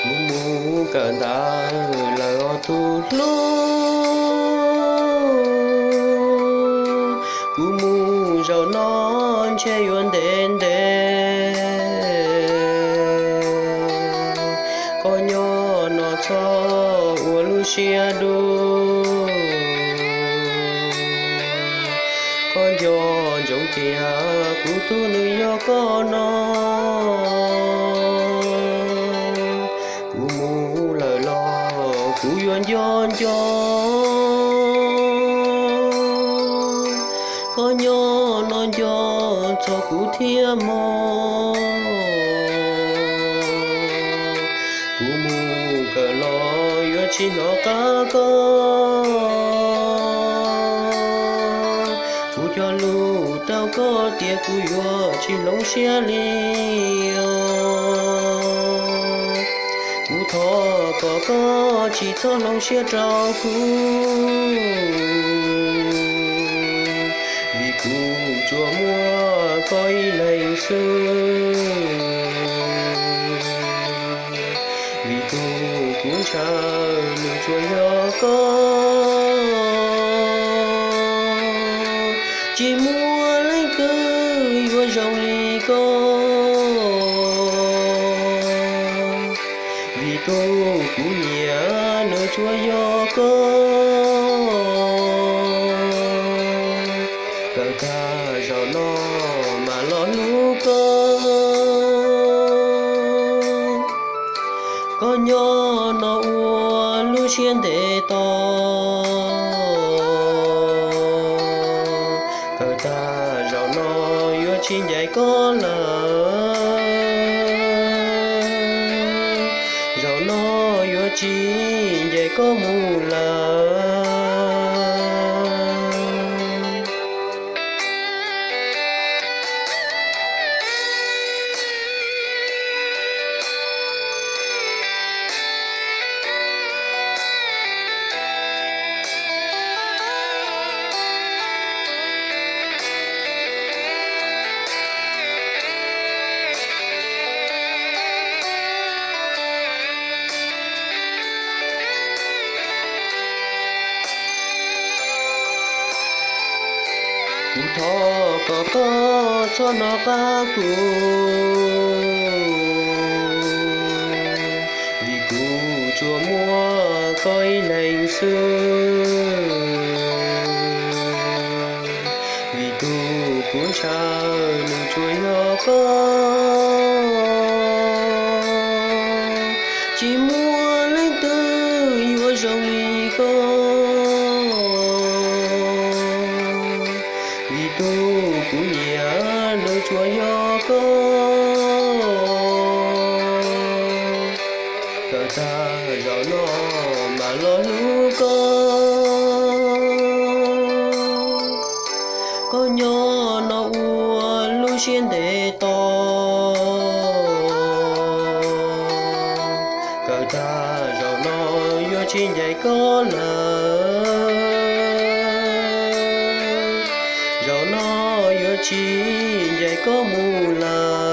Kuv mus kawm ntawv lawm os tus hlub, kuv mus zaum no ntshe yuav ntev ntev. Koj nyob no txhob ua lub siab dub, koj nco ntsoov tias kuv tub nws yog koj no. Kuv mus lawm los kuv yuav nco nco, koj nyob no nco txog kuv thiab mog. Kuv mus kawm los yuav tsis hnov qab koj, kuv cog lus rau koj tias kuv yuav tsis hloov siab li os. Kuv thov kom koj tsis txhob hloov siab rau kuv, vim kuv tsuas muaj koj ib leeg xwb. Vim tus kuv ntshaw nws tsuas yog koj, tsis muaj leej twg yuav zoo li koj. Vim tus kuv nyiam nws tsuas yog koj, kawm tag zaum no mam los hlub koj. Koj nyob no ua lub siab ntev tos, kawm tag zaum no yuav tsis ncaim koj lawm, zaum no yuav tsis ncaim koj mus lawm. Kuv thov kom koj txhob hnov qab kuv, vim kuv tsuas muaj koj ib leeg xwb. Vim tus kuv ntshaw nws tsuas yog koj, tsis muaj leej twg yuav zoo li koj. Vim tus kuv nyiam nws tsuas yog koj, kawm tag zaum no mam los hlub koj. Koj nyob no ua lub siab ntev tos, kawm tag zaum no yuav tsis ncaim koj lawm, zaum no yuav tsis ncaim koj mus lawm.